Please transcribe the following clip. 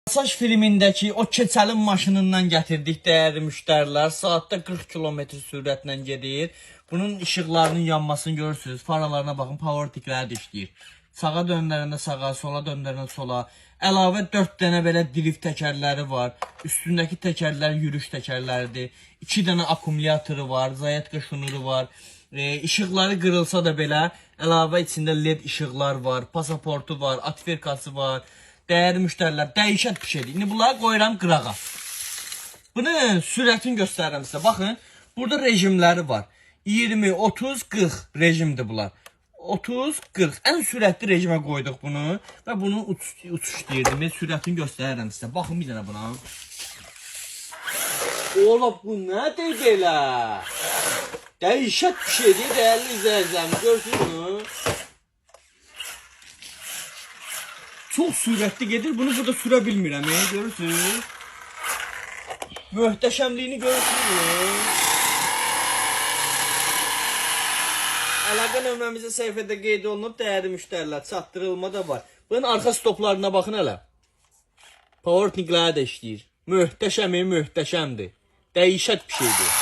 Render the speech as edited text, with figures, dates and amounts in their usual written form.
Masaj filmindəki o keçəlin maşınından gətirdik, dəyərli müştərilər. Saatda 40 kilometr sürətlə gedir. Bunun işıqlarının yanmasını görürsünüz. Faralarına baxın, power tikləri də işləyir. Sağa döndərəndə sağa, sola döndərəndə sola. Əlavə 4 dənə belə drift təkərləri var. Üstündəki təkərlər yürüyüş təkərləridir. 2 dənə akkumulatoru var, zayatka şnuru var. İşıqları qırılsa da belə əlavə içində led işıqlar var, pasaportu var, atverkası var. Dəyərli müştərilər, dəhşət bir şeydir. İndi bunları qoyuram qırağa. Bunun sürətini göstərirəm sizə. Baxın, burada rejimləri var. 20, 30, 40 rejimdir bunlar. 30, 40. Ən sürətli rejimə qoyduq bunu və bunu uçuş deyirdim. Mən sürətini göstərirəm sizə. Baxın bir dənə buna. Ola bu nədir belə? Dəhşət bir şeydir, dəyərli izləyicilərimiz. Görürsünüz bunu? Çox sürətli gedir. Bunu burada sürə bilmirəm, görürsünüz? Möhtəşəmliyini görürsünüz. Əlaqə nömrəmizə səhifədə qeyd olunub, dəyərli müştərilər, çatdırılma da var. Bunun arxa stoplarına baxın hələ. Powerlinkləri də işləyir. Möhtəşəm, möhtəşəmdir. Dəhşət bir şeydir.